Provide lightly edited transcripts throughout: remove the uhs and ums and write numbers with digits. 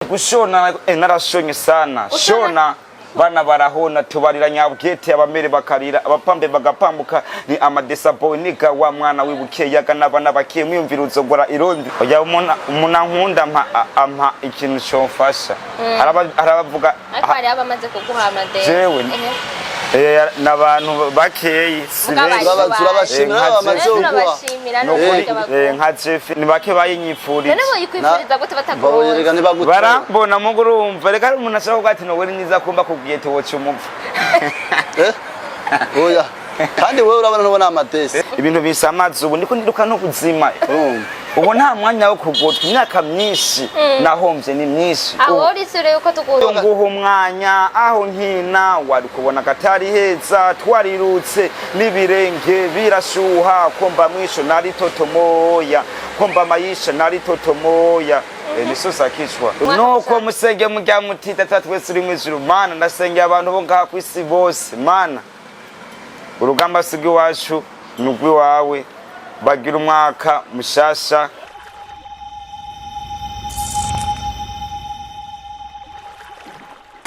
Gushona, narashonye sana. Ushona? Shona bana barahona, tubarira nyabwete, abamere bakarira, abapambe bagapambuka. Ni Amadesa boy niga wa mwana wibukeyaga n'abana bakiye mwiyumvira uzogora irondi. Oya, umuntu ankunda ampa ikintu comfasha. Hari abavuga Ariko hariho abamaze kuguha amadesi? Jewe? N'abantu bakeyi, si Mugabo benshi. Turabashimira bamaze kuguha. Turabashimira. Nukuri, n'uburyo nka Jeff, ni bake bayinyifurije. None boyikwifuriza gute batakuronse? Baboyerega ntibagutora. Barambona mugo urumva reka hari umuntu ashaka kuvuga ati noweli niza kumba kubwiye tuwoca umupfu. Oya, kandi wewe urabona ntubona amadesi. Ibintu bisamaza ubu ndiko ndiruka n'ubuzima. Urumva. Ubu nta mwanya wo kugotwa, imyaka myinshi nahomvye ni myinshi. Aho Ubu urisure yuko tuguha nguha umwanya aho nkina wari kubona katari heza, twarirutse n'ibirenge birashuha, komba mwisho nari toto moya, komba mayisha nari toto moya. Niso sakishwa nuko musenge mujya muti Data twese uri mw'ijuru, Mana ndasengeye abantu bo ngaha kw'isi bose, Mana urugamba si rw'iwacu ni urw'iwawe, bagira umwaka mushasha.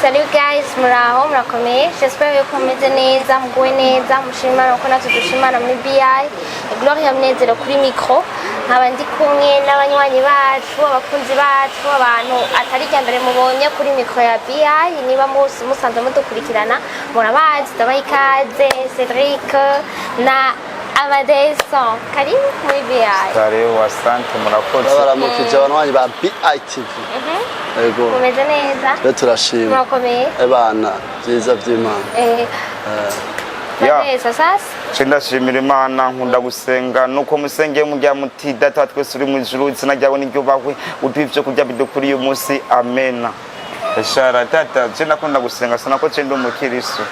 Salut guys, muraho, murakomeye? J'espère yuko mumeze neza, muguwe neza, mushimana uko natwe dushimana muri BI. Gloria Munezero kuri micro, nkaba ndi kumwe n'abanywanyi bacu, abakunzi bacu, abantu atari irya mbere mubonye kuri micro ya BI. Niba musanzwe mudukurikirana murabazi, ndabaha ikaze Cedric na Amadeson. Karibu muri BI. Karibu, asante, murakoze. Baramukije abanywanyi ba BITV. Yego. Mumeze neza? Twe turashima. Murakomeye? Ebana byiza by'Imana. Ya. Vanessa, sasa? Ce ndashimira Imana, nkunda gusenga nuko musengeye mujya muti Data twese uri mu ijuru, izina ryawe niryubahwe, uduhe ivyo kurya bidukwiriye uyu munsi, amena. Shara tata, ce ndakunda gusenga sana ko ce ndi umukiristo.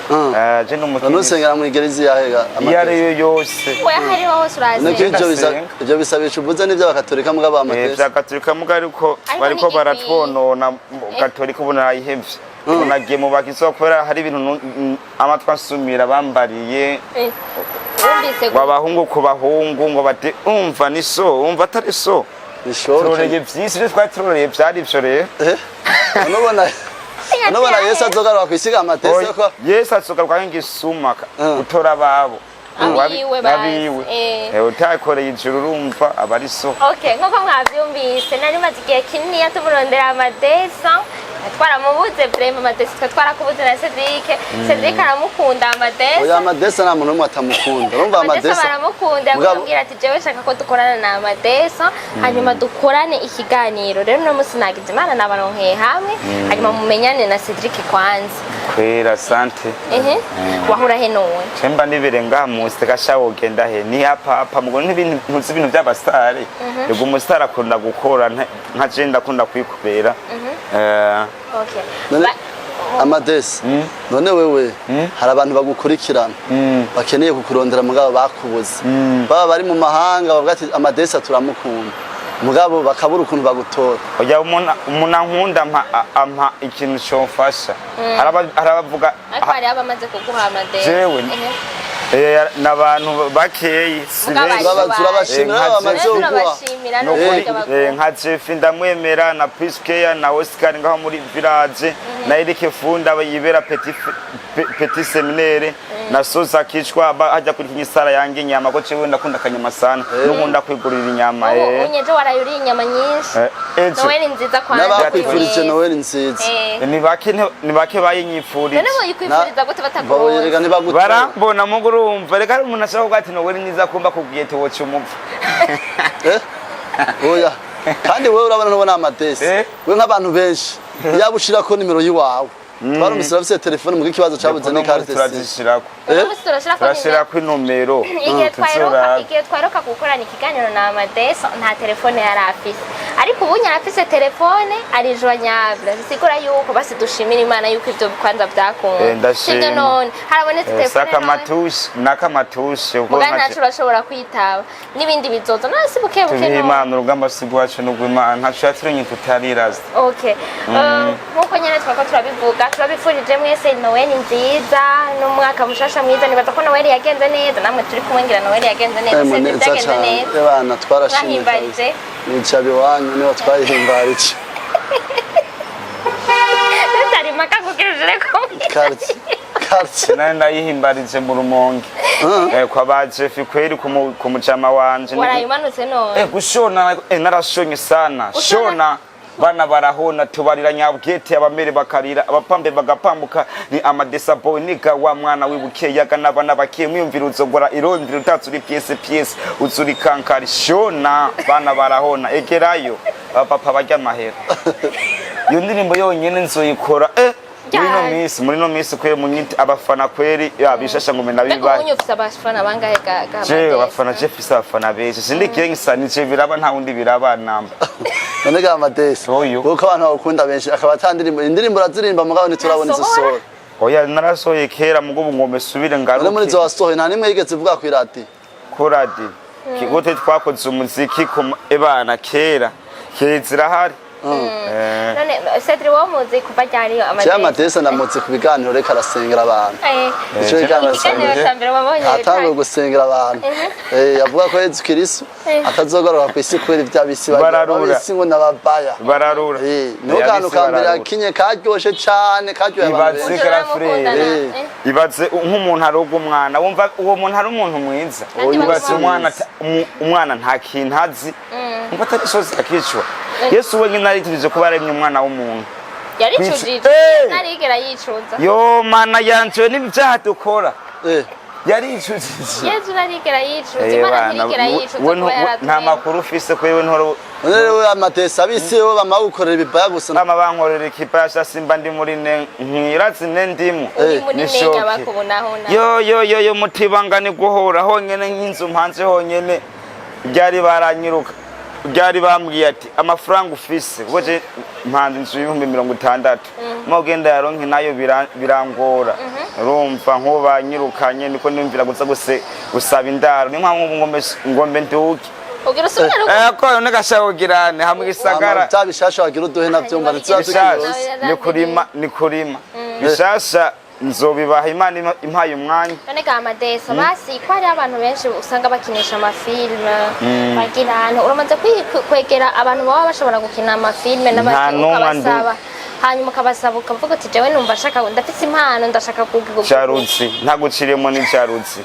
Ce ndi None umukiristo. usengera mu igerezi yahega? Iyo ariyo yose. We hariho hose Niko urasenga. Ndasenga. Ivyo bisabisha uvuze n'ivyo abakatolika mugabo amadesi. Vya katolika muga ariko Ariko bariko ni baratwonona. Katolika ubu narayihevye, ubu nagiye mu bakizo kubera hari ibintu amatwi ansumira bambariye. Wumvise Ngo abahungu ku bahungu, ngo bati umva ni so, umva atari so. Ni shoke. Turoreye vyinshi, ivyo twari turoreye vyari ivyo rero. Nubona Yesu azogaruka kwisiga amadesi ko Yesu azogaruka nk'igisuma gutora ababo. Abiwe bazi. Abiwe. Utakoreye ijuru urumva aba ari so. Okay, nk'uko mwavyumvise, nari maze igihe kinini tumurondera Amadesa, twaramubuze vraiment. Amadesa twe twarakubuze na Cedric. Cedric aramukunda Oya. Amadesa. Amadesi nta muntu n'umwe atamukunda, urumva. Amadesa Amadesi baramukunda. Yamubwira ati jewe shaka ko dukorana na Amadesa, hanyuma dukorane ikiganiro. Rero uno munsi nagize Imana nabaronkeye hamwe, hanyuma mumenyane na Cedric kwanza. Kwera, sante. Ehe, wahura he none? Cemba nibere ngaha munsi gasha, wogenda he ni hapa hapa mugo n'ibintu ntuzi ibintu by'abasitari. Yego, umusitari akunda gukora nka je ndakunda kwikorera. Okay. None Amadesi, none wewe hari abantu bagukurikirana bakeneye kukurondera mugabo bakubuze, baba bari mu mahanga, bavuga ati Amadesi turamukunda, mugabo bakabura ukuntu bagutora. Oya, umuntu ankunda ampa ikintu comfasha. Hari abavuga Ariko hariho abamaze kuguha amadesi? Jewe? N'abantu bakeyi, si Mugabo benshi. Turabashimira bamaze Rero kuguha. turabashimira Nukuri, n'uburyo baguha. nka Jeff ndamwemera, na Priscilla na Oscar ngaho muri village, na Eric Funda yibera petit séminaire, na Soza Kicwa hajya kuri kinyisara yange inyama ko cewe ndakunda akanyama sana, n'unkunda kwigurira inyama. Ubu unyeje waraye uriye inyama nyinshi. Ejo. Noel nziza kwanza. N'abakwifurije Noel nziza. Ni bake bayinyifurije. None boyikwifuriza gute batakuronse? Baboyerega ntibagutora. Barambona mugo urumva reka hari umuntu ashaka kuvuga ati noweli niza kumba kubwiye tuwoca umupfu. Oya, kandi wewe urabona ntubona amadesi. We nk'abantu benshi yaba ushirako nimero yiwawe, twarumvise urafise telefone muga ikibazo cabuze ni carte SIM. Turazishirako. Uno munsi turashirako nimero. Turashirako inomero. Igihe twaheruka Tuzoraba. Igihe twaheruka gukorana ikiganiro na Amadeso nta telefone yari afise, ariko ubu arafise telefone, ari joignable, bisigura yuko basi dushimira Imana yuko ivyo kwanza byakunda. Ndashima. Sibyo none harabonetse telefone none. Sakamatushe nakamatuse ubwo Muga ntaco urashobora kwitaba n'ibindi bizoza none si buke buke tubihe none. Imana, urugamba si rwacu n'urw'Imana, ntaco yaturemye tutariraza. Okay. Nkuko nyene twako turabivuga, turabifurije mwese Noel nziza n'umwaka mushasha mwiza. Nibaza ko Noel yagenze neza, namwe turi kumwe ngira Noel yagenze neza. Emu, Seze neza byagenze cane. neza. Ebana twarashimye Mwahimbarije. kabisa. Nicabe iwanyu niho twahimbarije. Kugira ujire kumwe. Quartier, quartier. Nari ndayihimbarije mu Rumonge. Kwa ba Jeff kweri, ku mujama wanje. Warayimanutse none? Gushona, narashonye sana. Ushona? Shona bana barahona, tubarira nyabwete, abamere bakarira, abapambe bagapambuka. Ni Amadesa boy niga wa mwana wibukeyaga n'abana bakiye mwiyumvira uzogora irondera utatse uri pièce pièce uzuri kankari. Shona bana barahona, egerayo abapapa barya amahera. Iyo ndirimbo yonyene nzoyikora muri no Ryari? minsi, muri no minsi kweri munyite abafana kweri ya bishasha ngo Mbega nabibaye. ubunye ufise abafana bangahe ga Je Amadesa? abafana, je fise abafana benshi, sindi gangsta, nije biraba, nta wundi biraba namba. None ga Amadesi, Oyo. kuko abantu bagukunda benshi, akaba ata ndirimbo, indirimbo urazirimba mugabo ntiturabona izo Ntasohora? usohora. Oya, narasohoye kera, mugo ubu ngombe subire None muri ngaruke. izo wasohoye nta nimwe yigeze ivuga kw'iradiyo? Kuradi kigute twakoze umuziki ku ebana kera kera zirahari. None Cedric, wowe muzi kuva ryari Jewe Amadesa? Amadesi ndamutse ku biganiro, reka arasengera abantu. Ico kiganiro Ikiganiro ca mbere wabonye? Atanguye gusengera abantu. Avuga ko Yezu Kristo atazogoroka ku isi kubera ibya bisi Bararura. bisi ngo n'ababaya. Bararura. Niho Oya, kantu bisi ka mbere bararura. yakinye karyoshe cane, karyoheye abantu Ibaze benshi. Grafre. Ibaze nk'umuntu aroga umwana, wumva uwo muntu ari umuntu mwiza? Kandi Ibaze baguma umwana umwana nta kintu azi, umva atari sozi akicwa. Yesu wenyine ariturije kuba aremye umwana w'umuntu. Yaricujije? Ntarigera yicuza. Yo mana yanje, n'ibyaha dukora yaricujije. Yezu ntarigera yicuza, Imana ntirigera yicuza We kuba nta yaraturemye. makuru ufise kuri we ntoro. None rero Amadesi, abisi bo bama gukorera ibibaya gusa. Bama bankorera ikipasha, simba ndi muri ne nkirazi ne ndimo. Uri muri Ni nenya shoke. bakubonaho na Yo yo yo yo, mutibanga ni guhora honyene nk'inzu mpanze honyene ryari baranyiruka, ryari bambwiye ati amafaranga ufise, ubwo je mpanze inzu y'60,000, mugenda yaronke nayo birangora. Urumva nk'ubu banyirukanye, niko nimvira guza gusaba indaro, niyo mpamvu ubu ngombe nduke. Ugira usubire rugo. Ko none gashaka kugirane hamwe gisagara. Bya bishasha wagira uduhe navyo mba ntituba Bishasha tukirose. ni kurima, ni kurima bishasha, nzobibaha Imana impaye umwanya. None ga Amadesa, basi ko hariho abantu benshi usanga bakinisha amafilme, bagira ahantu uramaze kwegera abantu baba bashobora gukina amafilme Nta n'abandi n'umwe. Ukabasaba, hanyuma ukabasaba ukavuga uti jewe numva nshaka, ndafise impano, ndashaka Jaruzi ntaguciriyemo, ni jaruzi.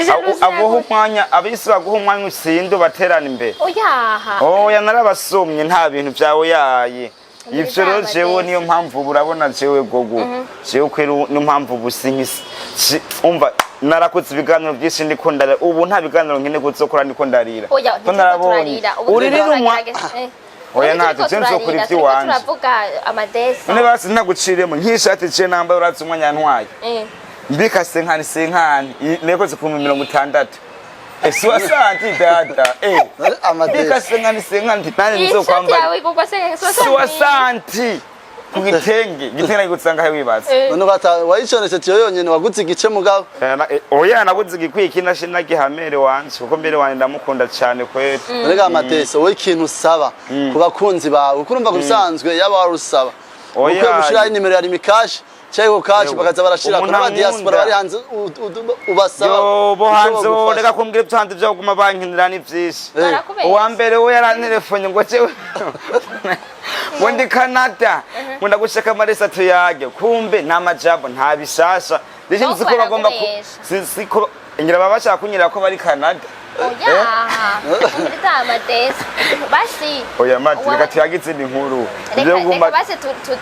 Jaruzi. Aguha umwanya, abisi baguha umwanya utsinde ubaterana imbere. Oyaha. Oya, narabasomye, nta bintu byawe yaye. Ivyo rero Bizaba jewe neza. niyo mpamvu ubu urabona jewe gogo jewe kweri, niyo mpamvu ubu sinkisi umva narakoze ibiganiro byinshi ndiko ndarira, ubu nta biganiro nkeneye kuzokora ndiko ndarira. Oya, Ko ntituriko narabonye turarira. Ubu uririra turiko umwa Oya. Oya, ntacyo, je nzokora ivy'iwanje. Turavuga Amadesa. None basi ntaguciremo nk'ishati je nambaye, urazi umwanya yantwaye mbika senkani senkani nekoze ku 60, soixante dada Amadesi. mbika senkani senkani nani Iyi shati nzokwambara yawe igurwa soixante ku gitenge, igitenge nagusanga he wibaza? None wayiconeshe tiyo yonyene, waguze igice mugabo? Oya, nabuze igikwiye ikindi nagihamere wanje, kuko mbere wanje ndamukunda cyane kweri. None ga Amadesi, wowe ikintu usaba ku bakunzi bawe, kuko urumva ku bisanzwe yaba wari usaba Oya. ukwiye gushiraho inimero ya Lumicash cyangwa Ecocash, Yewe. bakaza barashira Umuntu n'aba diaspora ankunda. bari hanze ubasaba Yo bo icyo hanze bo bagufasha. reka kumbwira ibyo hanze byo kuguma bankinira ni byinshi. Barakubeshya. Uwa mbere we yarantelefone ngo jewe ngo ndi Canada, ngo ndagushaka amaresi tuyage, kumbe nta majambo, nta bishasha. Ndetse Ahubwo nzi ko bagomba ku barakubesha. si ko ngira baba bashaka kunyira ko bari Canada. Oya, umviriza Amadesi, basi. Oya mati, reka tuyage izindi nkuru. Reka Ibyo reka basi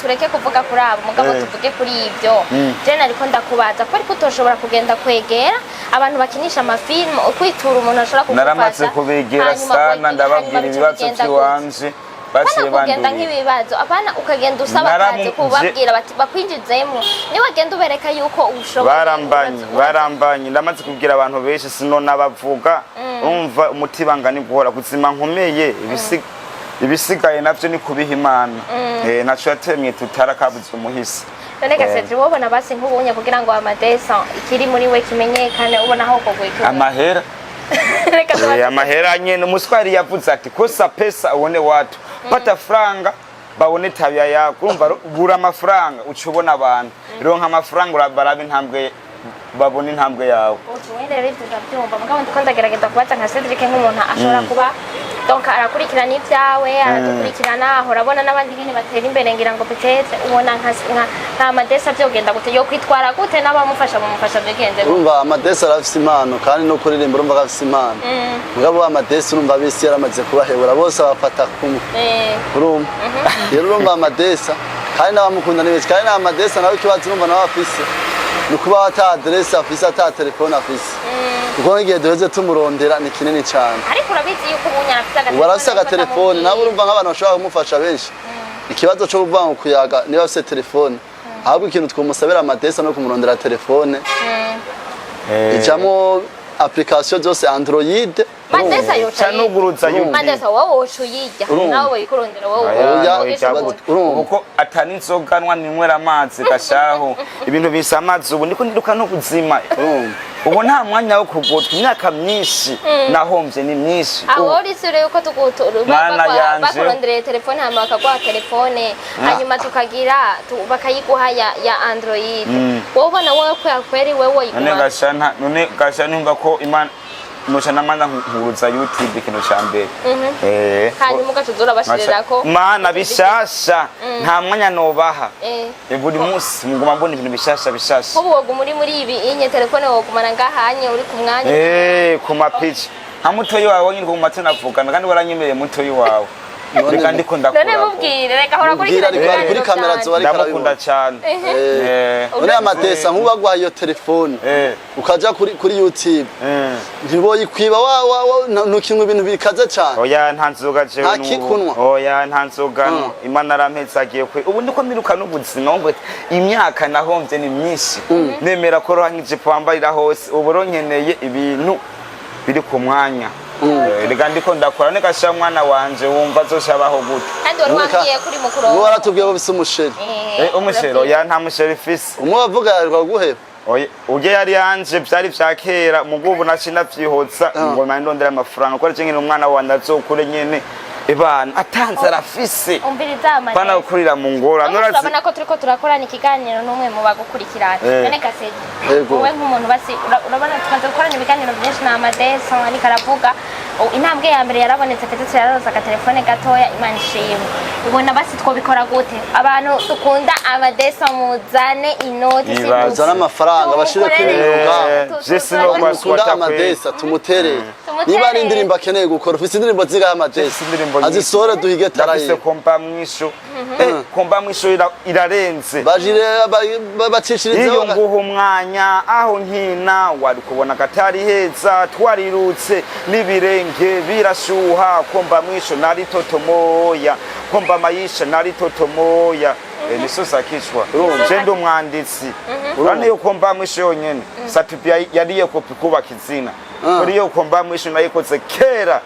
tureke kuvuga kuri abo mugabo, tuvuge kuri ibyo. Je nariko ndakubaza ko ariko utoshobora kugenda kwegera abantu bakinisha amafilmu, ukwitura umuntu ashobora kugufasha. Naramaze kubegera Hanyuma sana, ndababwira hanyuma bica ibibazo bigenda gute? by'iwanje, baciye Apana kugenda bandurira. nk'ibibazo, apana ukagenda usaba akazi, kubabwira bati bakwinjizemo, niba wagenda ubereka yuko ushoboye. Barambanye, barambanye, ndamaze kubwira abantu benshi, sino nabavuga. Umva, umutibanga ni guhora kuzima nkomeye, ibisigaye navyo ni kubiha Imana. Ntaco yatemye tutara kabuze umuhisi. None gasetse, wobona basi nk'ubunye kugira ngo Amadesa ikiri muri we kimenyekane, ubona aho kogwika? Amahera. Reka tubaze. Amahera nyene. Umuswahili yavuze ati kosa pesa uone watu, pata franga babone tabia yako. Urumva bura amafaranga uca ubona abantu, ronka amafaranga barabe intambwe, babona intambwe yawe. Wenda rero ibyo ndabyumva, mugabo ndiko ndagerageza kubaza nka Cedric, nk'umuntu ashobora kuba Donc arakurikirana ibyawe, aradukurikirana, ahora abona n'abandi nyine batera imbere. Ngira ngo peut-être ubona nka Amadesi vyogenda gute, yo kwitwara gute, n'abamufasha bamufasha byogenze gute? Urumva Amadesi arafise impano, kandi no kuririmba urumva ko afise impano. Mugabo Amadesi, urumva abisi yaramaze kubahebura bose, abafata kumwe. Urumva rero, urumva Amadesa kandi n'abamukunda ni benshi, kandi na Amadesa nawe ikibazo urumva nawe afise ni ukuba ata adresse afise, ata telefone afise, kuko nk'igihe duheze tumurondera ni kinini cyane. Ariko urabizi yuko ubu nyarafise agatelefone. Ubu arafise agatelefone nawe, urumva nk'abantu bashobora kumufasha benshi. Ikibazo cyo kuvuga ngo kuyaga, niba afise telefone, ahubwo ikintu twomusabira Amadesa no kumurondera telefone icamo application zose Android. Madesa yoca Canuguruza Urumva. YouTube. Madesa, wowe woca uyirya. Urumva. Nawe woyikurondera wowe. Oya, Oya, no, ijya gute? urumva. Uko atari inzoga nywa, ninywera amazi gashaho, ibintu bisa amazi. Ubu ndiko ndiruka no kuzima. Urumva. Ubu nta mwanya wo kugotwa, imyaka myinshi nahombye ni myinshi. Aho uri sure yuko Mana yanje. bakurondereye telefone, hanyuma bakaguha telefone, hanyuma tukagira bakayiguha ya Android, wowe ubona wowe ko yakweri wewe None woyiguma? gasha none gasha numva ko Imana noca namanza nkuruza YouTube, ikintu ca mbere. Hanyuma ugaca uza urabashirirako. Mana bishasha, nta mwanya nobaha. Buri munsi nguma mbona ibintu bishasha bishasha. Nk'ubu woguma uri muri ibi inye telefone, wogumana ngahanye uri ku mwanya. Ku mapici nka mutoyi wawe nyine ku matwi navugana, kandi waranyemereye mutoyi wawe. Reka ndiko None ndakura. mubwire, reka hora Mubwire, kurikirana ariko ari kuri ibiganiro kamera vyanje. zoba ariko Ndamukunda arabibona. cyane. None Amadesa, nk'ubu baguhaye iyo telefone ukaja kuri YouTube, ntiboyikwiba? Ntukinywa ibintu bikaze cyane? Oya, nta nzoga jewe Nta n'ubu. kikunwa? Oya, nta nzoga. Imana arampetse kwe. Ubu ndiko ndiruka n'ubuzima ngo imyaka nahombye ni myinshi, nemera ko roha nk'ijipo wambarira hose. Ubu rero nkeneye ibintu biri ku mwanya. Reka ndiko ndakora nigashira umwana wanje, wumva azoshabaho gute? Kandi wari wambwiye kuri mukuru. Uwo waratubwiye ko bise umuchéri. Umuchéri? Oya, nta muchéri ifise. Umwe wavuga yaheruka guheba. Oya, urya yari yanje, vyari vya kera. Mugubu ubu naci ndavyihotsa ngo mane ndondera amafaranga, kuko nyene umwana wanje azokure nyene ibana atanze arafise Umviriza pana Amadesi. gukurira mu ngora. None turabona ko turiko turakorana ikiganiro n'umwe mu bagukurikirana. None Gasege, Yego. wowe nk'umuntu basi urabona tumaze gukorana ibiganiro byinshi na Amadeso, ariko aravuga intambwe ya mbere yarabonetse, peut-être yararonse agatelefone gatoya, Imana ishimwe. Ubona basi twobikora gute? Abantu dukunda Amadeso, muzane inoti. Ibaze. Uzane amafaranga bashire ku ibintu ngaho. Je sinogwa Mukunda swata kwe. Amadesa tumuterere. Tumuterere. Niba ari indirimbo akeneye gukora, ufise indirimbo zingahe, Amadesa? Mfise indirimbo nyinshi. Azisohore duhige Ndafise taraye. Komba mwisho. Komba mwisho irarenze. Bajire bacishirizeho. Iyo nguha umwanya aho nkina, wari kubona katari heza, twarirutse n'ibirenge birashuha. Komba mwisho nari toto moya, komba maisha nari toto moya. Nisosa kichwa je ndi umwanditsi. Urabona iyo komba mwisho yonyene Satubia yariye kopi kubaka izina kuri iyo komba mwisho nayikoze kera.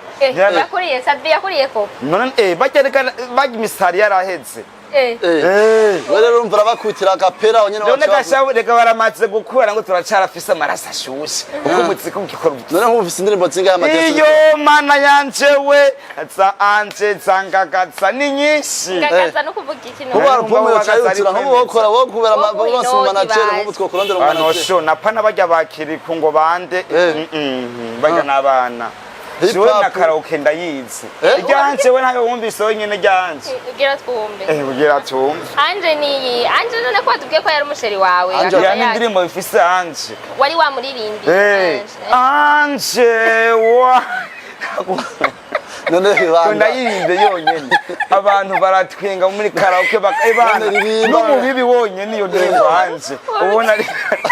Yakuriye Sabi, yakuriye ko. None barya reka barya imisari yaraheze. We rero urumva urabakutira agapera aho nyene. None baca gashawe, reka baramaze gukura ngo turacarafise amaraso ashushe uko umuziki ugikora. None nk'ubu ufise indirimbo zingahe, Amadesa? Iyo mana yanje we, za anje zangagaza ni nyinshi. Ngagaza no kuvuga iki Nk'ubu none? alubumu yoca yutura, nk'ubu wokora wo kubera Woguha bose inoti manager, bazi. nk'ubu twokurondera umumanager. Anosho napana barya bakiriku ngo bande. Barya n'abana. Hip Jewe hop. na karaoke ndayizi. Eh? Iryanje we ntayo wumvise wenyene ryanje. Ugira twumve. Ugira tumve. Anje niyi Anje, none ko watubwiye ko yari umuchéri wawe? Anje. Akaba Ya n'indirimbo ifise Anje. Wari wamuririmbiye? Anje wa None bibanda. Ndayirimbye yonyene, abantu baratwenga muri karaoke bakabana. None ririmba. No mu bibi wonyene iyo ndirimbo Anje ubona ari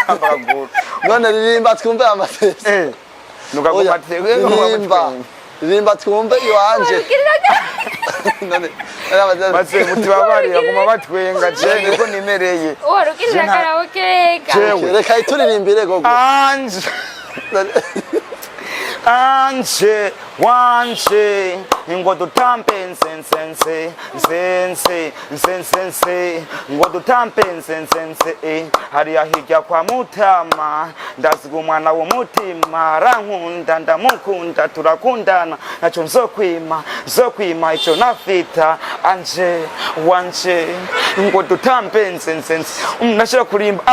amaguru. None ririmba twumve, Amadesa. Eh, nukaguma. Oya, ririmba, ririmba twumve iwanje. None Amadesa. Maze mutibabarira guma batwenga, je niko nimereye. Uhora ugirira karaoke ga. Jewe. Reka ituririmbire gogo. Anje, anje wanje, ngo dutampe nsensense nsense nsensense, ngo dutampe nsensense. Hariya hirya kwa mutama ndaziga umwana w'umutima, arankunda ndamukunda turakundana, naco nzokwima nzokwima ico nafita. Anje wanje, ngo dutampe nsensense. Nashira kurimba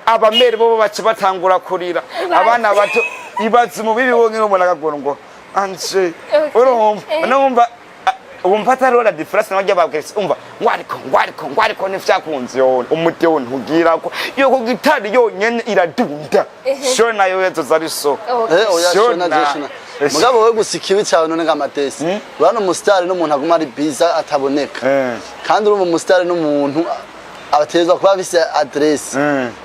abamere bobo baca batangura kurira, abana bato. Ibaze mu bibi wonyine umuntu akagora ngo anje. Okay. Urumva? Eh. Numva wumva atariho la difference n'abarya babwese, umva ngwariko ngwariko ngwariko ntivyakunze yone umudewo ntugirako iyo ku gitari yonyene iradunda shona yoyo zari so. Okay. Oya, Shona. shona je shona. Mugabo wewe gusa ikibi cyawe none nga Amadesi. Urabona umusitari n'umuntu aguma ari biza ataboneka. Kandi urumva umusitari n'umuntu abategerezwa kuba afise adresse.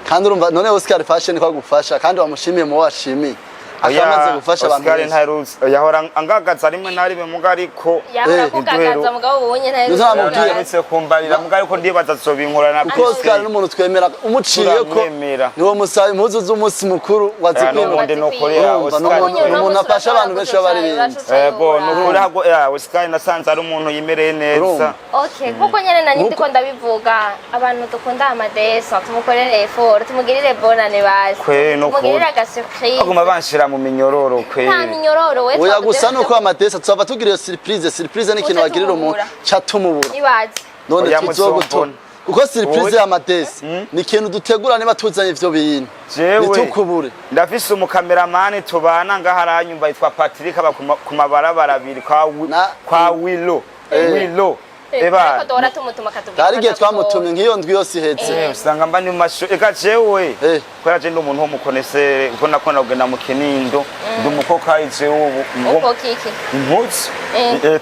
Kandi urumva none Oscar Fashion ko agufasha kandi wamushimiye mu washimiye. Akaba amaze gufasha abantu Oscar benshi. ntaherutse, yahora angagaza rimwe na rimwe muga ariko Yahora Eh, kugagaza mugabo ubonye Ntuzamubwire. ntaherutse kumbarira muga ariko ndibaza azobinkora na Kuko Oscar n'umuntu twemera umuciye ko Turamwemera. niwo musaba impuzu z'umunsi mukuru wazikwima. N'ubundi nukuri ya Urumva, Oscar n'umuntu afasha abantu benshi b'abaririmbyi. Ego nukuri hago ya Oscar nasanze ari umuntu yimereye neza. Urumva. Okay, kuko nyene nari ndiko ndabivuga, abantu dukunda Amadesa tumukorere effort, tumugirire bonane basi, Kwe, nukuri. tumugirire aga surprise. Baguma banshira mu minyororo kwe. Nta minyororo we. Oya, gusa nuko Amadesi tuzava tugira iyo surprise. Surprise ni ikintu Uce bagirira umuntu tumubura. ca tumubura. Ibaze. None Oya, tuzogutora muzombona. kuko surprise Wowe- ya Amadesi ni ikintu dutegura niba tuzanye ivyo bintu Jewe nitukubure. Ndafise umukameramani tubana ngaha aranyumva yitwa Patrick, aba ku mabarabara abiri kwa Wilo. Wilo. Eba. Ariko duhora tumutuma akatubwira Hari ko igihe atagutora. twamutumye nk'iyo ndwi yose ihetse. Usanga mba ni mu mashu eka jewe kubera je ndi umuntu w'umukonesere kuko nakunda kugenda mu Kinindo, ndi umukokayi jewe ubu Uko kiki? impuzu.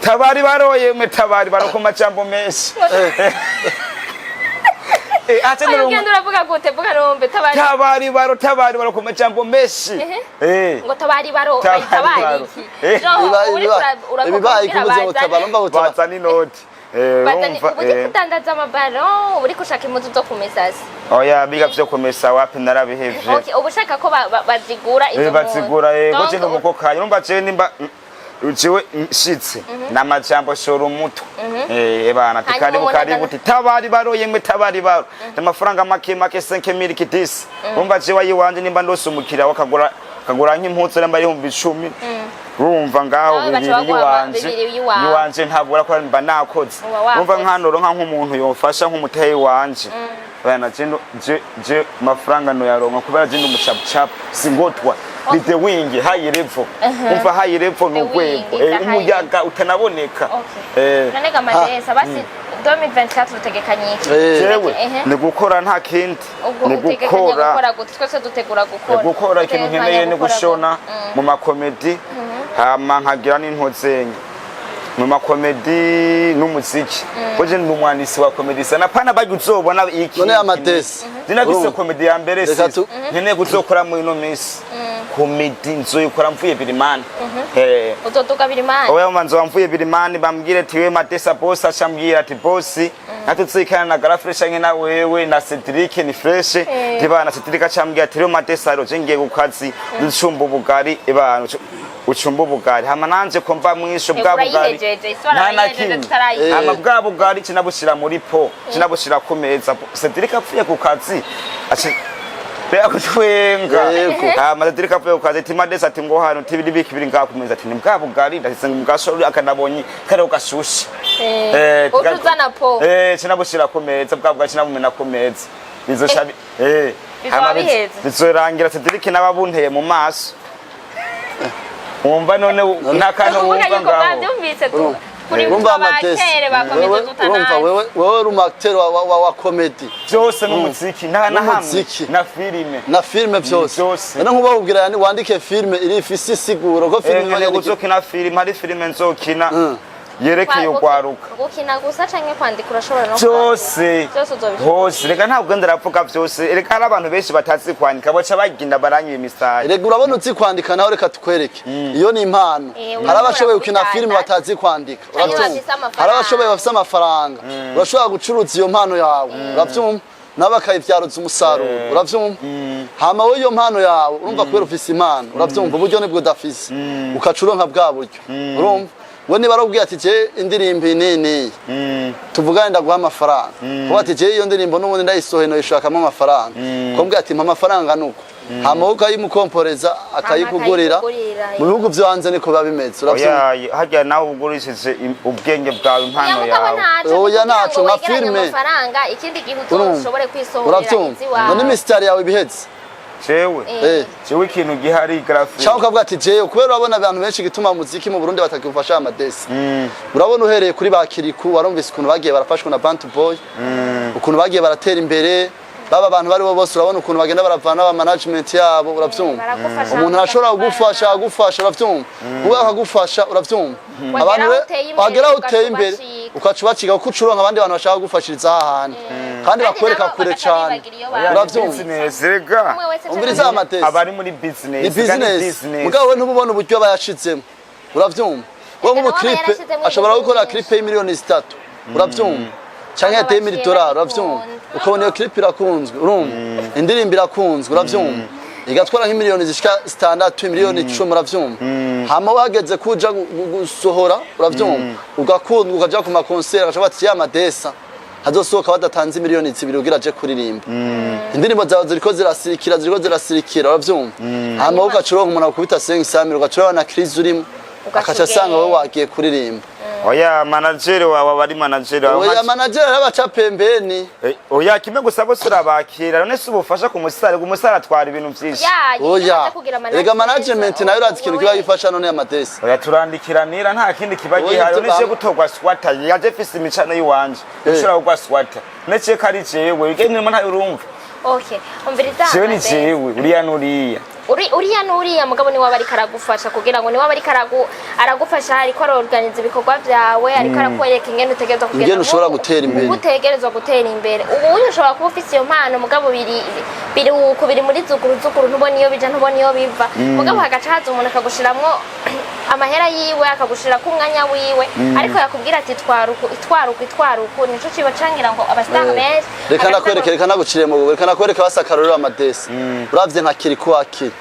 Tabari baroye mwe tabari baroko majambo menshi. Ate Ayo ndoro ugenda uravuga gute? Vuga numve tabari. Tabari baro tabari baroko majambo menshi. Ngo tabari baro Tabari bayitabari baro. iki? Eh. Genre uri Ibibaye urakoka kubuze butabara mba butabara. Bazana inoti. Bazani Urumva, ubu uri kudandaza amabaro, uri gushaka impuzu zo kumesasa? Oya, biga vyo kumesa wapi, narabihevye. Okay, ubu ushaka ko bazigura izo mpuzu. Bazigura yego. Donc, Je ndi umukokayi, urumva jewe nimba jewe nshitse namajambo shora umutwe. Bana Hanyuma tikaribu umuntu karibu ti tabari baro yemwe tabari baro amafaranga make make 5000 kidisi. Urumva jewe ayiwanje nimba ndose umukiriya wakagura kagura nk'impuzu nimba 10,000, urumva ngaho Nawe baca bibiri baguha iwanje bibiri iwawe. iwanje ntabura ko mba nakoze. Uba wakoze. Urumva nkanoronka nk'umuntu yofasha nk'umuteyi wanje bana je je mafaranga noyaronka kubera je ndi umucapucapu singotwa ni the wing high level, umva high level ni The urwego wing, the high umuyaga utanaboneka. Okay. None ga Amadesa basi 2024 utegekanye iki? Jewe Ehe. ni gukora nta kindi. Ubwo Ni utegekanye gukora. gukora gute? Twese dutegura gukora. Ni gukora ikintu Utegekanya nkeneye ni gukora gushona gute? mu makomedi hama nkagira n'intozenye mu makomedi n'umuziki ko je ndi umwanditsi wa komedi sana pana bajya uzobona iki. None Amadesi. Zinafise Urumva. komedi ya mbere Reka si nkeneye kuzokora muri ino minsi komedi nzoyikora mvuye Birimani. Uzoduga Birimani? Oya, manzo wamvuye Birimani bambwire ati we Madesa boss acambwira ati boss natuzikana na gara fresh nke na wewe na Cedric ni fresh tibana. Cedric acambwira ati rero Madesa ro je ngiye ku kazi ucumba ubugari ebana ucumba ubugari hama nanje ko mva mwisho bwa bugari Urayihejeje, isura nta na urayihejeje kimwe. tutarayiha. Hama bwa bugari kinabushira muri po kinabushira ku meza, Cedric apfuye ku kazi aca Bea kutwenga. Yego. Hama Cedric apfuye ku kazi ati Madesa ati ngo hano tibiri biki biri ngaha ku meza ati ni bwa bugari ndahise mu gashoro akanabonye kariho gashushe. Uca uzana po. Kinabushira ku meza bwa bugari kinabumena ku meza. Bizoca Bizoba hama biheze. bizorangira Cedric n'ababunteye mu maso. Wumva none nta kantu Ukuvuga wumva yuko ngaho. mwabyumvise kuri Urumva Amadesi abatere bakomeza wewe urumva tutanazi. wewe uri umu acteur wa comedy Byose n'umuziki nta na hamwe N'umuziki. na filime. Na filime byose. Byose. None nkuba wubwira yani wandike filime iri ifise isiguro ko filime iba Nkeneye yandike. kuzokina filime, hari filime nzokina yerekeye urwaruka. Gukina gusa canke kwandika? Urashobora no Byose. kwandika. Byose uzobishobora. Hose reka ntabwo ndaravuga byose, reka hari abantu benshi batazi kwandika baca bagenda baranywa imisaya. Erega urabona uzi kwandika nawe, reka tukwereke iyo ni impano. Hari abashoboye gukina ushobora filime kubidandaza. batazi kwandika. Canke Urabyumva? bafise amafaranga. Hari abashoboye bafise amafaranga, urashobora gucuruza iyo mpano yawe, urabyumva, nabo bakayivyaruza umusaruro, uravyumva. Hama wowe iyo mpano yawe urumva kubera ufise impano, uravyumva, uburyo nibwo udafise ukaca uronka bwa buryo, urumva. We niba arubwiye ati je indirimbo iyi n'iyi n'iyi tuvugane ndaguha amafaranga, kuba ati je iyo ndirimbo n'ubundi ndayisohoye noyishakamo amafaranga, kumbwira ati mpa amafaranga nuko hama wowe ukayimukomporeza akayikugurira. Akayikugurira. Mu bihugu vyo hanze niko biba bimeze, uravyumva. Oya, harya nawe ugurishije ubwenge bwawe, impano mugabo yawe. ntaco Oya, kugira ntaco, ngo nka wegeranye filime. amafaranga ikindi gihe Urumva? uzoshobore kwisohorera Uravyumva? iziwawe. None imisitari yawe ibiheze. Jewe Eh. jewe ikintu gihari graphic. Cyangwa ukavuga ati jewe, kubera urabona abantu benshi gituma muziki mu Burundi batakigufasha, Amadesi, urabona uhereye kuri ba Kiriku, warumvise ukuntu bagiye barafashwa na Bantu Boy, ukuntu bagiye baratera imbere, baba abantu bari bo bose, urabona ukuntu bagenda baravana aba management yabo, uravyumva? Baragufasha, Umuntu arashobora bakagufasha. kugufasha, agufasha, uravyumva, wowe akagufasha, uravyumva? Wagera Abantu aho uteye imbere, wagera aho ugaca uteye imbere, ubacika. ukaca ubaciga, kuko ucuronka abandi bantu bashaka kugufashiriza hahandi kandi bakwereka nabo kure bagaca cane. bibagira iyo Oya, ni Uravyumva? business rega. Umwe wese Umviriza, Amadesi. Abari muri business. Ni Rega, ni business. business. Mugabo we ntububona uburyo aba yashizemo, uravyumva? Wowe nk'ubu Reka nawe aba clip yarashizemo ashobora ibintu gukora byinshi. clip y'imiliyoni 3, uravyumva, canke ya Aba 2000 baciye dolari, uravyumva? babikunda. Ukabona iyo clip irakunzwe, urumva, indirimbo irakunzwe, uravyumva, igatwara nk'imiliyoni zishika 6, miliyoni 10, uravyumva? Hama wageze kuja gusohora, uravyumva, ugakundwa, ukaja ku ma concert, agaca bati ya Madesa hazosohoka badatanze miliyoni 2 kugira aje kuririmba. Indirimbo zawe ziriko zirasirikira, ziriko zirasirikira, uravyumva? Hama wowe ugaca uronka umuntu akubita 500 mille, ugaca urabona na crise urimo, Ugaca akaca asanga wowe ugenda. wagiye kuririmba. Oya, manager wawe aba ari manager wawe. Oya, manager arabaca pembeni. Oya, kimwe gusa bose urabakira, none si ubufasha ku musare, umusare atwara ibintu vyinshi. Ya, Oya, kugira erega management nayo urazi ikintu kiba gifasha. None Amadesi, Oya, turandikiranira, nta kindi kiba Oya, gihari. ivyo None je gutorwa swata yaje fise imicano yiwanje, ushobora kugwa swata nece ko ari jewe igende ntayo, urumva? Okay, umviriza. Jewe ni Amadesi. jewe, uriya nuriya. Uriya n'uriya, mugabo niwe aba ariko aragufasha, kugira ngo niwe aba ariko aragufasha, ariko arorganiza ibikorwa byawe, ariko arakwereka ingene utegerezwa kugenda, Ingene ushobora gutera imbere. Uko utegerezwa gutera imbere. Ubu uyu ushobora kuba ufise iyo mpano, mugabo biri uko biri muri zuguru zuguru, ntubona iyo bija, ntubona iyo biva, mugabo hagaca haza umuntu akagushiramwo amahera yiwe, akagushirako umwanya wiwe, ariko yakubwira ati twaruku, itwaruku, itwaruku, nico kiba cangira ngo aba star benshi Reka hagaca nakwereke, reka naguciriye mu, reka nakwereke basakarorero, Amadesi. Uravye nka Kiriku Akiri,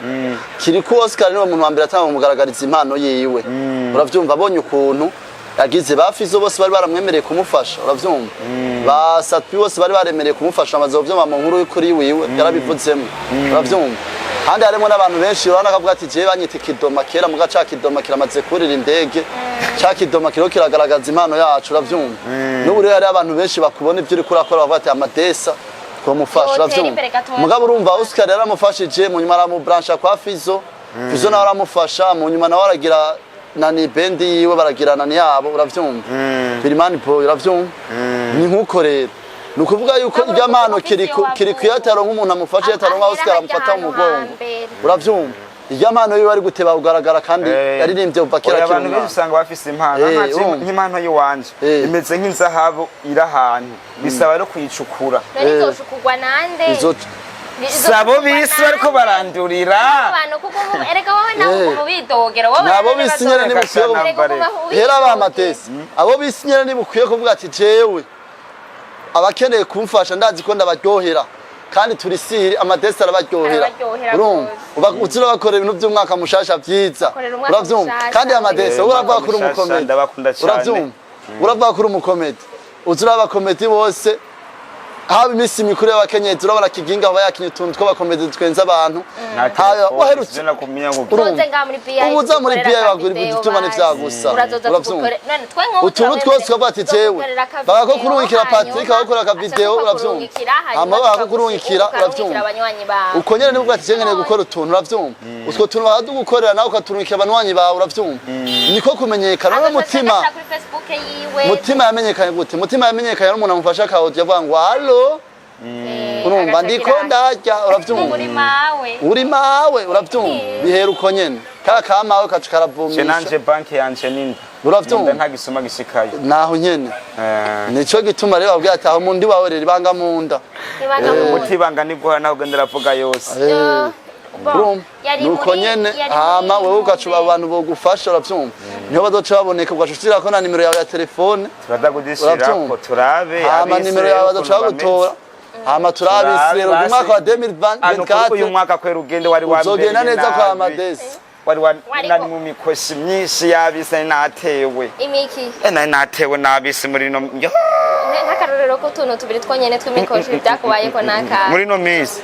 Kiriku Oscar niwe muntu wa mbere atanga kumugaragariza impano yiwe, uravyumva? Abonye ukuntu yagize ba Fizo bose bari baramwemereye kumufasha, uravyumva, ba Satpi bose bari baremereye kumufasha, amaze kuvyumva mu nkuru y'ukuri wiwe yarabivuzemo, uravyumva? Kandi harimo n'abantu benshi urabona akavuga ati jewe banyita ikidoma kera, muga ca kidoma kiramaze kurira indege, ca kidoma kiriko kiragaragaza impano yacu, uravyumva? N'ubu rero hariho abantu benshi bakubona ibyo uriko urakora, bavuga ati Amadesa twamufasha, Yotera uravyumva? imbere gatoya. Mugabo urumva Oscar yaramufashije, mu nyuma aramubrancha kwa Fizo, Fizo nawe aramufasha, mu nyuma nawe aragira nani band yiwe, baragira nani yabo, uravyumva, Birimani Boy, uravyumva? Ni nkuko rero ni ukuvuga yuko Ntabwo irya mpano ufise Kiriku iyo Kiriku iyo ataronka umuntu amufasha, iyo ataronka Ahera Oscar hajya amufata mu ahantu mugongo, hambere. uravyumva, irya mpano yiwe ari guteba kugaragara kandi yaririmbye kuva kera Oya, akiri abantu benshi umwana. usanga bafise impano. Urumva. Nk'impano y'iwanje imeze nk'inzahabu iri ahantu, bisaba no kuyicukura. None izoshukurwa nande? Sabo bisi bariko barandurira. Abantu kuko erega wowe nawe uguma ubidogera wowe. Nabo rero bisi nyene ntibukwiye erega uguma Hera ubidogera. Abamatesi, abo bisi nyene ntibukwiye kuvuga ati jewe abakeneye kumfasha ndazi ko ndabaryohera, kandi turi siri Amadesi arabaryohera. Arabaryohera Urumva, rwose. uza urabakorera ibintu by'umwaka mushasha vyiza, Korera umwaka uravyumva? mushasha. Kandi Amadesi, uravuga Umwaka kuri mushasha, umukomedi, ndabakunda cane. uravyumva, uravuga kuri umukomedi, uza uraba abakomedi bose, haba iminsi mikuru y'abakenyezi, urabona Kiginga aba yakinye utuntu tw'abakomedi twenza abantu. Nta Haba telefone, waherutse sivyo nakumenya ngo Urumva. Uzoze ngaha muri BI Ubu uza muri tugukorera BI aka bagura video ibituma basi. n'ivyagusa. Urazoza Uravyumva? none twe nk'ubu Utuntu twose ukavuga ati jewe tugukorera aka bakakukurungikira, video, Patrick hanyuma akakora aka video, aca uravyumva? kukurungikira, hanyuma Hama bakakukurungikira, ukarungikira uravyumva? abanywanyi bawe. Uko nyene nibwo ati nkeneye gukora utuntu, uravyumva, utwo tuntu bakadugukorera, nawe ukaturungikira abanywanyi bawe, uravyumva? Niko kumenyekana. No Agaca mutima agashyira kuri Facebook yiwe. Mutima yamenyekanye gute? Mutima yamenyekanye n'umuntu amufasha akawudia, avuga ngo allo, urumva, agaca ndiko agira ndarya, uravyumva? uri mawe. Uri mawe, uravyumva? Bihera uko nyene ka kamawe kaca Je karavumisha. nanje banki yanje ninda. Uravyumva? Ninda, nta gisuma gishikayo. Naho nyene nico gituma rero babwira ati aho mundi wawe rero ibanga munda. Ibanga mu Umuti ibanga niguha naho ugenda uravuga yose. Bon, Urumva? yari Nuko nyene yari hama muri wewe ugacuba abantu bogufasha, uravyumva, niho bazoca baboneka, ugaca ushirako na nimero yawe ya telefone. Turaza kudishirako Uravyumva? turabe Hama abisi nimero rero yawe bazoca ukuntu bagutora, hama turabe isi rero Turabe, uyu mwaka wa basi. Ano kuri uyu 2024 mwaka kwera ugende wari wa uzogenda mbere neza kwa nabi. Amadesi. Wari wa Wariko. nari mu mikoshi myinshi y'abisi, nari natewe. Imiki. Nari natewe n'abisi muri no yo, Nk'akarorero k'utuntu tubiri twonyene tw'imikoshi byakubayeko n'aka. Muri no minsi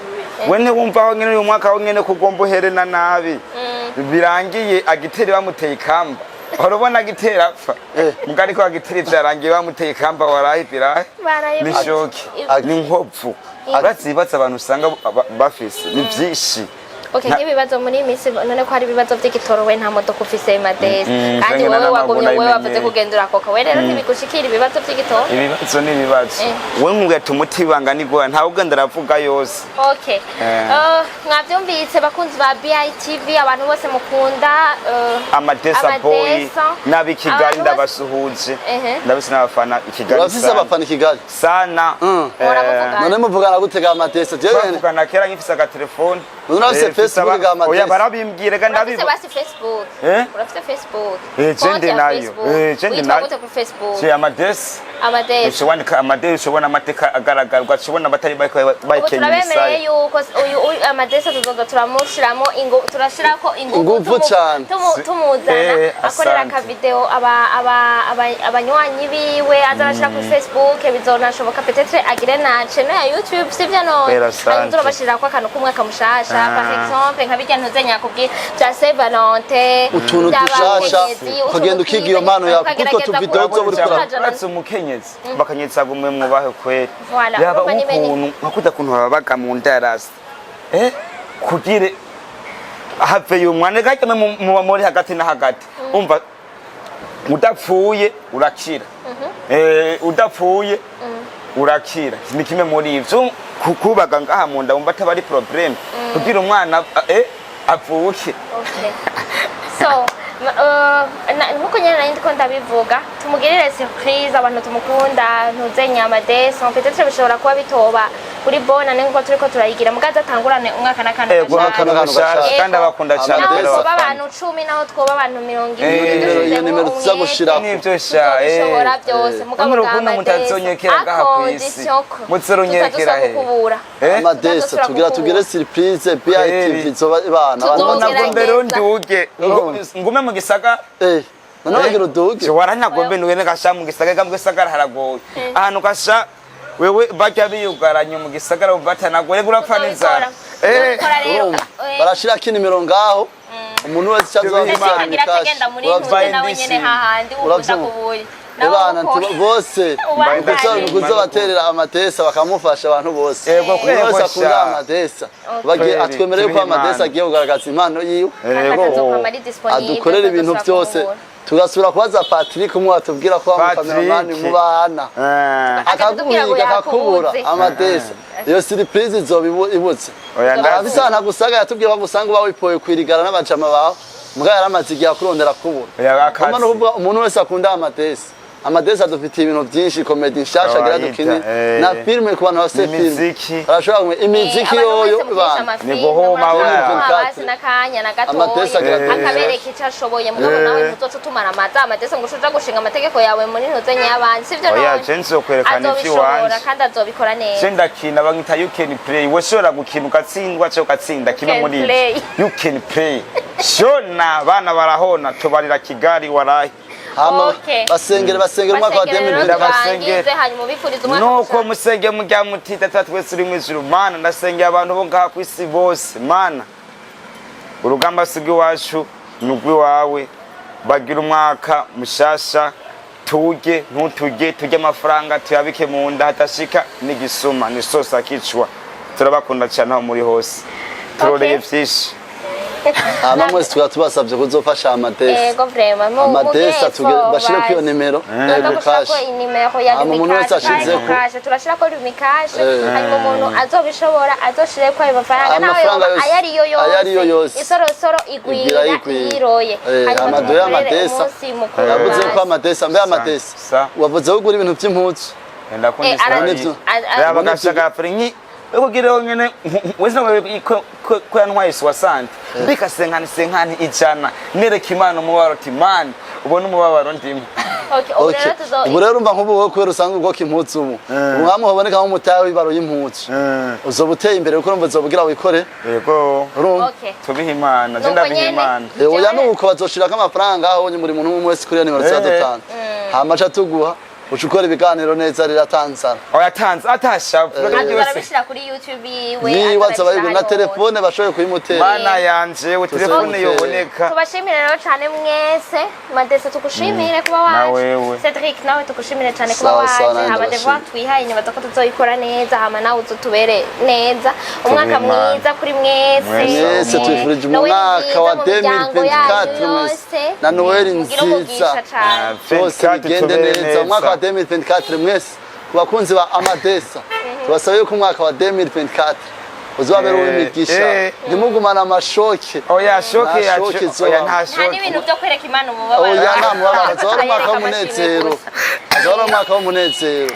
we ntiwumva aho nyene uyu mwaka aho nyene kugomba uherena nabi birangiye agiteri bamuteye ikamba, urabona agitera apfa. Mbwa ariko agiteri vyarangiye bamuteye ikamba, warahi birahe. Baraye Ni shoki, ni nkovu. Urazi ibibazo abantu usanga bafise ni vyinshi. Okay, nk'ibibazo muri iyi minsi none ko hari ibibazo by'igitoro, we nta modoka ufise, Madesi, kandi Nje wowe ngena wagumye n'amaguru. wowe wavuze Nabimenyeye. kugendura koka, we rero ntibigushikira ibibazo by'igitoro? Ibibazo ni ibibazo. We nkubwira umuti ibanga nigora, ntawe ugenda aravuga yose. Okay. Mwabyumvise bakunzi ba BITV, abantu bose mukunda Amadesa boy Amadesa. n'ab'i Kigali, Abantu bose- ndabasuhuje. Ndabise n'abafana i Kigali Urafise sana. abafana i Kigali? Sana. Muravugana? None muvugana gute ga Amadesa? Jewe Twavugana kera nkifise agatelefone. None urafise mfise Facebook ga Amadesa? Oya, barabimbwira ga Urafise ndabibo basi Facebook? Eh? Urafise Facebook? Eh, je Konti ndi ya nayo. Facebook. Eh, je ndi Witwa nayo. gute kuri Facebook? Je Amadesa. Amadesi. Ushobora wandika Amadesi, ushobora amateka agaragara, ugashobora abatari Ubu bayikenya turabemereye imisaya. yuko uyu Amadesi tuzoza turamushiramo ingu, turashirako ingufu Ingufu cane. tumuzana akorera Asante. akavideo abanywanyi biwe, aza arashira kuri Facebook, bizonashoboka peut-être agire na channel ya YouTube, sivyo none? Bera, asante. Hanyuma turabashirako akantu k'umwaka mushasha, par exemple nka bijya ntuze nyakubwira bya Saint Valentin, Utuntu dushasha, by'abakenyezi, ukagenda utuntu ukiga iyo twiza, mpano yawe, kuko ukagerageza tuvideo zo buri kuraba. Uretse umukenyezi bakanyetsa gumwe mwubahe kweri. Voilà, Yaba urumva ni bene- ukuntu nkakuda kuntu babaga mu ndarasi kugire haveyo umwana gajya muba muri hagati na hagati, umva udapfuye urakira, udapfuye urakira, ni kimwe muri ivyo. Kubaga ngaha mu nda wumva ataba ari problème kugira umwana avuke. Okay. So, nkuko nyene nari ndiko ndabivuga, tumugirire surprise abantu tumukunda, ntuzenya Amadesi, peut-être bishobora kuba bitoba kuri bona nkuko turiko turayigira, mugaza atangurane umwaka n'akantu Ego. gashasha. N'akantu gashasha. Kandi abakunda cyane. Naho Amadesi. twoba Abafana. abantu 10, naho twoba abantu 20, Iyo dushizemo nimero tuza umwete, gushirako. Nivyo sha, tuzobishobora byose, mugabo Namwe bwa urukundo Amadesi, mutazonyekera ngaha kw'isi. à condition ko Muzoronyekera he? tutazosubira kukubura. Amadesa Tutazosubira tugira kukubura. tugire surprise BITV izoba ibana abantu Tuzogerageza. Nagombe rero nduge ngume mu gisagara. None wagira uduge? Waranagombe nduge gasha mu gisagara, ga mu gisagara haragoye ahantu gasha wewe bajya biyugaranye mu gisagara wumva atanagoye gurapfa n'inzara. Tuzobikora rero. Urumva barashirako inimero ngaho, umuntu wese icyo azoba Ese Ese imana kagira mikashi akagenda muri ntuze nawe nyene hahandi ukunda Uravyumva? kubuye. Ebana bose Ubandanye. kuzobaterera Amadesa bakamufasha abantu bose. Yego, Umuntu wese kwego akunda sha. Amadesa bagiye Kweri, atwemereye ko tubihe Amadesa Imana. agiye kugaragaza impano yiwe. Yego. Akazokwama ari disponible, Adukorera ibintu tuzosubira byose. kumubura. Tugasubira kubaza Patrick umwe watubwira ko wa Patrick. mukameramani mubana Akatubwira ngo akaguhiga akakubura. yakubuze. Amadesa iyo surprise izoba ibutse. Oya, ndazi. Arafise ahantu agusanga, yatubwiye ko agusanga uba wipoye kwirigara n'abajama bawe, mbwa yaramaze igihe akurondera kubura. Oya, akazi. Urumva ni ukuvuga umuntu wese akunda Amadesi, Amadesi adufitiye ibintu byinshi, comédie nshasha agira Kawaida, dukine na filime ku bantu bafite filime Imiziki. barashobora kumenya imiziki yoyo bana. Ni guhoma wa. Basi n'akanya na Amadesi gatoya agira akabereka icyo ashoboye, mugabo nawe ntuzoca utumara amazi Amadesi ngo uce uja gushinga amategeko yawe muri ntuze nyabandi, sivyo? Oya, None je nzokwerekana azobishobora ivy'iwanje. kandi azobikora neza. Je ndakina, banyita you can play. Woshobora gukina ugatsindwa cyangwa ugatsinda, kimwe Can muri ivyo. play. You can play shona bana barahona tubarira Kigali warahi. Hama Okay. basengere, basengere umwaka wa Basengere rero 2024. Ndabasengera. turangize, hanyuma ubifurize umwaka Nuko mushasha. musenge mujya muti Data twese uri mu ijuru, Mana, ndasengeye abantu bo ngaha ku isi bose, Mana, urugamba si rw'iwacu ni urw'iwawe. Bagira umwaka mushasha, turye ntuturye, turye amafaranga tuyabike mu nda hadashika n'igisuma ni sose akicwa. Turabakunda cyane aho muri hose, turoreye Okay. vyinshi. Hama mwese tukaba tubasabye kuzofasha Amadesi. Ego, vraiment Amadesi bashire kwiyo nimero Ego Cash. Turashirako inimero ya Hama umuntu wese Lumicash. ashizeko. Turashirako Lumicash, Eh. hanyuma umuntu azobishobora azoshireko ayo mafaranga nawe Amafaranga yoba yose, ayariyo ayariyo yose, yose. isorosoro igwira Igwira igwira. iroye. Hanyuma Amaduha tumukorere y'Amadesa. umunsi mukuru Yavuze ko basi. Amadesa mbe Amadesa Sa. wavuze ko ugura ibintu by'impuzu. Ndakunda Eh, Isirayeli. Raba gashaka fringi ukugira nyene wese ko ko yantwaye soixante mbika senkani senkani 100, nereka Imana umubabaro ati Mana ubone umubabaro ndimo. Okay, ubu Okay. rero tuzo Ubu rero urumva nk'ubu wowe kubera usanga ubwoko impuzu, ubu umwami uboneka nk'umutahe w'ibaro y'impuzu, uzoba uteye imbere kuko urumva uzoba wikore. Yego. Urumva? Okay. Tubihe Imana, je Nuko ndabiha nyene. Imana. Oya, nuko bazoshirako amafaranga aho buri muntu umwe wese kuri iyo nimero tuba dutanga, hama aca tuguha Uca ukora ibiganiro neza riratanzara. Oya, tanze atashavu. Aza arabishira kuri YouTube yiwe. Niba aza aza arabishira na hariho. telefone bashoboye kuyimutera. Mana yanje, we telefone Tuse- yoboneka. Tubashimire rero cyane mwese. Madese, tugushimire kuba Na waje. wewe. Cedric, nawe tugushimire cyane kuba Sawa, sawa, waje. nanjye Hama ndabashimira. devoir twihaye inyuma ko tuzoyikora neza, hama nawe uzutubere neza. Umwaka Imana. mwiza kuri mwese. Mwese. Mwese twifurije Noel umwaka nziza wa mu miryango yanyu 2024 mwese yose. na Noel Mugire umugisha nziza. cyane. Byose bigende neza umwaka wa 2024 mwese. Ku bakunzi ba Amadesa, tubasaba yuko umwaka wa 2024 uzabera uw'imigisha. Ntimugumane amashoke. Oya, shoke Nta yacu. shoke izoba. Oya, nta Nta shoke. n'ibintu byo kwereka Imana umubabaro. Oya, nta mubabaro, azaba ari umwaka Ayereka w'umunezero. amashimwe gusa. Azaba ari umwaka w'umunezero.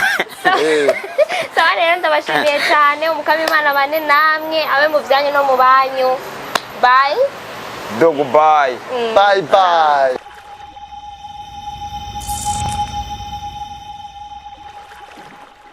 Sawa rero, ndabashimiye cyane. Umukama Imana bane namwe, abe mu byanyu no mu banyu. Bye. Dog, bye. Bye bye.